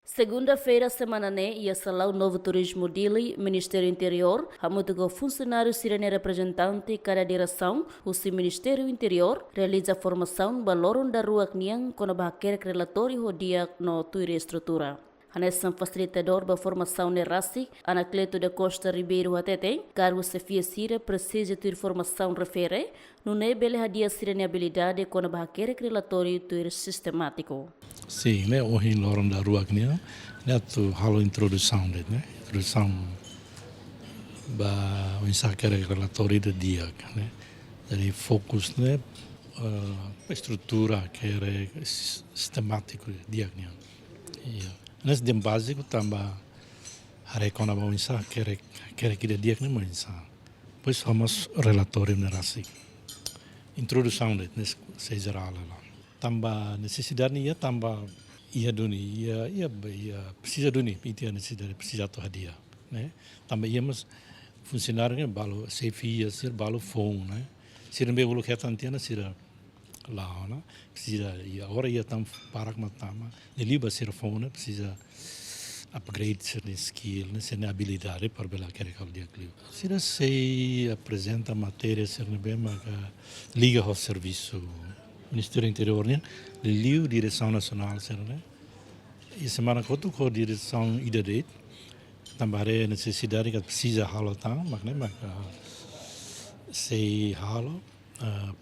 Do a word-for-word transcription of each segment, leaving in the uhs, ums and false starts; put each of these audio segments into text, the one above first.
Segunda-feira semana ne'e, iha Salaun Novo Turismo Dili, Ministériu Interiór hamutuk ho funsionáriu sira-nia reprezentante kada diresaun husi Ministériu Interiór realiza formasaun ba loron daruak nian kona-ba hakerek relatóriu ho di'ak no tuir estrutura. Hanesan fasilitadór ba formasaun ne'e rasik, Anacleto da Costa Ribeiro hatete, kargu xefia sira presiza tuir formasaun refere, nune'e bele hadi'a sira-nia abilidade kona-ba hakerek relatóriu tuir sistemátiku. Sin, ne'e ohin loron daruak nian, ne'e atu halo introdusaun de'it, ne'e. Introdusaun ba oinsá hakerek relatóriu ida di'ak, ne'e. Jadi fokus ne'e, eh, estrutura hakerek sis-, sistemátiku di'ak nian. Iya. Ne'e dehan báziku tanba haree kona-ba oinsá hakerek, hakerek ida di'ak ne'e mak oinsá. Depois hamoos relatóriu ne'e rasik. Introdusaun de'it, ne'e sei jerál hela. Tanba nesesidade ne'e iha tanba iha duni, iha, iha, iha, presiza duni, ita iha nesesidade, presiza atu hadi'a, ne'e. Tanba iha mós funsionáriu ne'e balu, xefia sira balu foun, ne'e. Sira ne'ebé uluk hetan tiha ona sira la'o ona, presiza, iha agora iha tan barak mak tama, ne'e liu ba sira foun ne'e, presiza upgrade sira-nia skill, ne'e, sira-nia abilidade para bele hakerek halo di'ak liu. Sira sei aprezenta matéria sira ne'ebé maka liga ho servisu Ministériu Interiór nian, liuliu Diresaun Nasionál sira-ne'e. I semana kotuk ho diresaun ida de'it, tanba haree nesesidade katak presiza halo tan, mak ne'e maka sei halo, ah,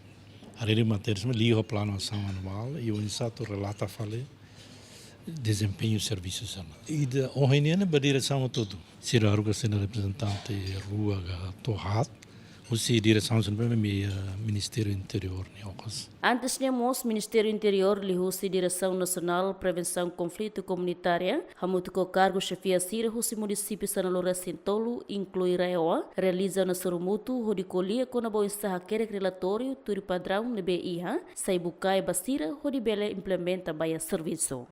haree matéria sira liga ho planu asaun anuál, i oinsá atu relata fali dezempeñu servisu sira-ne'e. Ida ohin nian ne'e ba diresaun hotu-hotu. Sira haruka sira-nia reprezentante rua ka to'o haat, husi diresaun sira ne'ebé mak iha, ah, Ministériu Interiór nia okos. Antes ne'e mós Ministériu Interiór liuhusi Diresaun Nasionál Prevensaun Konflitu Komunitária hamutuk ho kargu xefia sira husi munisípiu sanulu-resin-tolu, inklui RAEOA, realiza ona sorumutu hodi ko'alia kona-ba oinsá hakerek relatóriu tuir padraun ne'ebé iha, sai bukae ba sira hodi bele implementa ba iha servisu.